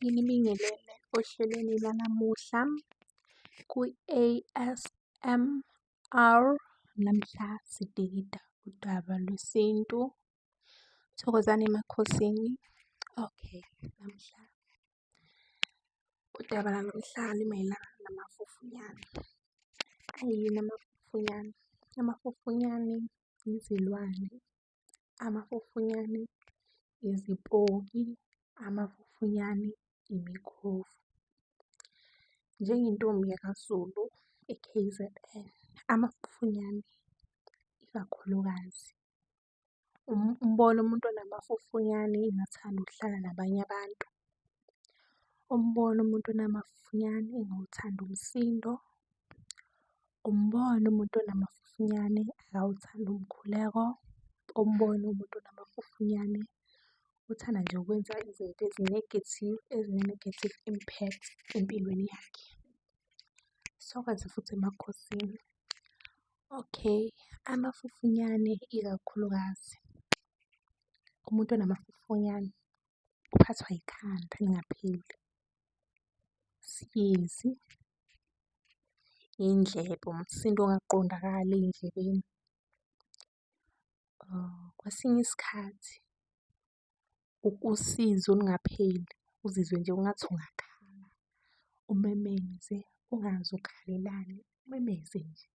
Nginibingelele ohlelweni lwanamuhla kwi-ASMR. Namhla sidikida udaba lwesintu. Thokozani emakhosini. Okay, namhla udaba lanamhla limayelana namafufunyane. Ayini amafufunyane? Amafufunyane izilwane, amafufunyane izipoki, amafufunyane imikhovu. Njengentombi yakaZulu e-KZN, amafufunyane ikakhulukazi umbone umuntu onamafufunyane engathandi ukuhlala nabanye abantu. Umbone umuntu onamafufunyane engawuthandi umsindo. Umbone umuntu onamafufunyane akawuthandi umkhuleko. Umbone umuntu onamafufunyane uthanda nje ukwenza izinto ezi-negative, ezine-negative impact empilweni yakhe. Sithokoze futhi emakhosini. Okay, amafufunyane ikakhulukazi umuntu onamafufunyane uphathwa yikhanda elingapheli, isiyezi, indlebe, umsindo ongaqondakali ey'ndlebeni. Kwesinye isikhathi usizi olungapheli uzizwe nje ungathi ungakhala umemeze ungazi ukhalelani umemeze nje.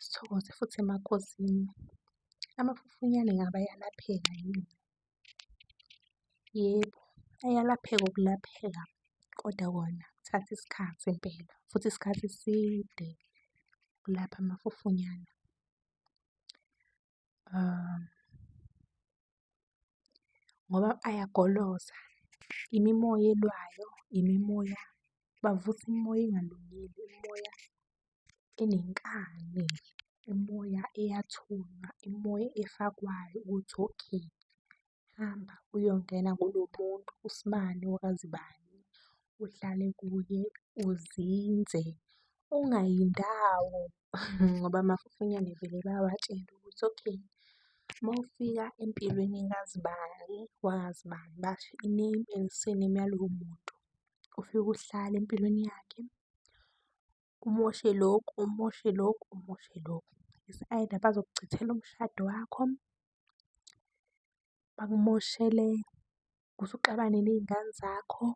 Sithokoze futhi emakhosini. Amafufunyane ngabe ayalapheka yini? Yebo, ayalapheka ukulapheka kodwa kona kuthatha isikhathi impela futhi isikhathi eside ukulapha amafufunyana. Ngoba ayagoloza, imimoya elwayo, imimoya bavusa imimoya engalungile, imimoya enenkani, imimoya eyathunywa, imimoya efakwayo ukuthi okay, hamba uyongena kulo muntu usibani wakazibani, uhlale kuye uzinze ungayi ndawo ngoba amafufunyane vele bayawatshela ukuthi okay, uma ufika empilweni kazibani wakazibani, basho i-name and surname yalowo muntu. Ufike uhlale empilweni yakhe, umoshe lokhu, umoshe lokhu, umoshe lokhu. It's either bazokuchithela umshado wakho, bakumoshele ukuthi uxabane ney'ngane zakho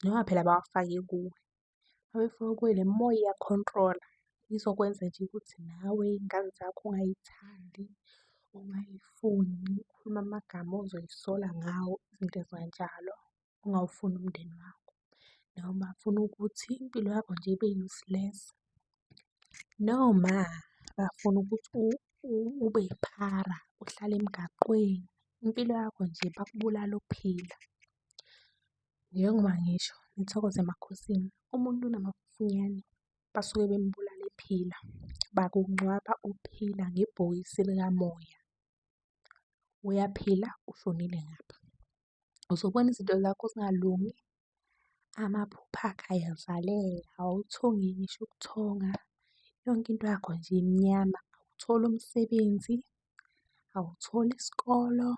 noma phela bawafake kuwe. Uma befake kuwe le mimoya iyakhontrola, izokwenza nje ukuthi nawe iy'ngane zakho ungay'thandi, ungay'funi, ukhulume amagama ozoy'sola ngawo, izinto ezikanjalo, ungawufuni umndeni wakho. Noma bafuna ukuthi impilo yakho nje ibe-useless noma bafuna ukuthi ube yiphara uhlale emgaqweni, impilo yakho nje bakubulale uphila. Njengoba ngisho, ngithokoze emakhosini, umuntu onamafufunyane basuke bembulala ephila, bakungcwaba uphila ngebhokisi likamoya. Uyaphila ushonile ngapha. Uzobona izinto zakho zingalungi, amaphupho akho ayavaleka, awuthongi ngisho ukuthonga, yonke into yakho nje imnyama, awutholi umsebenzi, awutholi isikolo,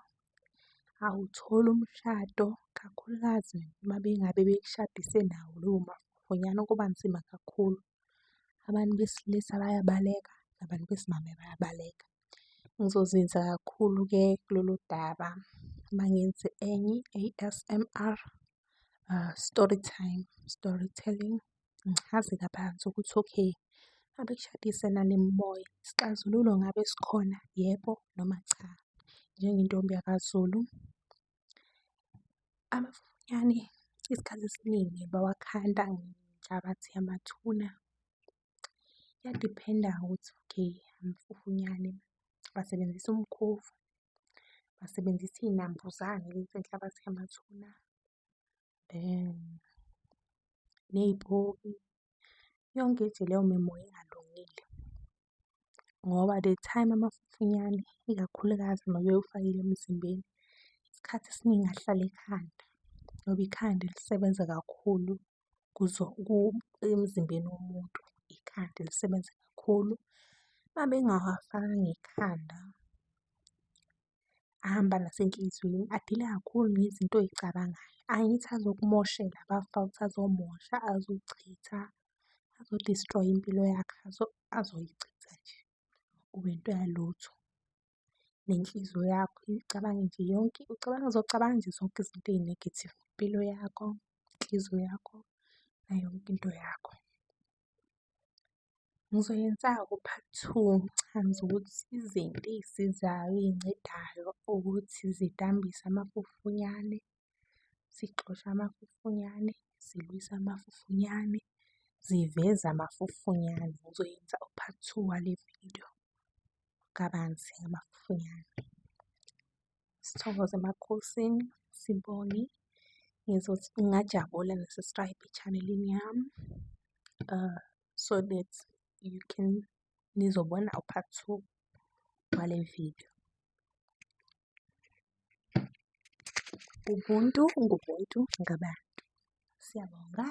awutholi umshado, kakhulukazi uma bengabe bekushadise nawo lowo mafufunyane kuba nzima kakhulu. Abantu besilisa bayabaleka, nabantu besimame bayabaleka. Ngizozinza kakhulu-ke kulolu daba uma ngenze enye i-ASMR story time, story telling. Ngichaze kabanzi ukuthi okay, uma bekushadise nale mimoya isixazululo ngabe sikhona, yebo noma cha? Njengentombi yakaZulu, amafufunyane isikhathi esiningi bawakhanda ngenhlabathi yamathuna. Kuyadiphenda-ke ukuthi okay, amafufunyane basebenzisa umkhovu, basebenzisa iy'nambuzane lezi zenhlabathi yamathuna ney'poki, yonke nje leyo mimoya engalungile. Ngoba the time amafufunyane ikakhulukazi uma bewufakile emzimbeni, isikhathi esiningi ahlala ekhanda ngoba ikhanda lisebenza kakhulu emzimbeni womuntu, ikhanda lisebenza kakhulu. Uma bengawafakanga ekhanda Ahamba nasenhliziyweni, adila kakhulu nezinto oy'cabangayo. Angithi azokumoshela abafowethu, azomosha, azochitha, azo-destroy-a impilo yakho, azoyichitha nje ube into yalutho. Nenhliziyo yakho icabange nje yonke, ucabanga uzocabanga nje zonke izinto ey'negethive ngempilo yakho, inhliziyo yakho nayo yonke into yakho. Ngizoyenza-ke u-part two ngichaze ukuthi izinto ey'sizayo ey'ncedayo ukuthi zidambise amafufunyane, zixoshe amafufunyane, zilwise amafufunyane, ziveze amafufunyane. Ngizoyenza u-part two wale vidiyo kabanzi ngamafufunyane. Sithokoze emakhosini, sibonge. Ngizothi ngingajabula ni-subscribe e-channel-ini yami so that you can nizobona u-part two wale vidiyo. Ubuntu ngubuntu ngabantu. Siyabonga.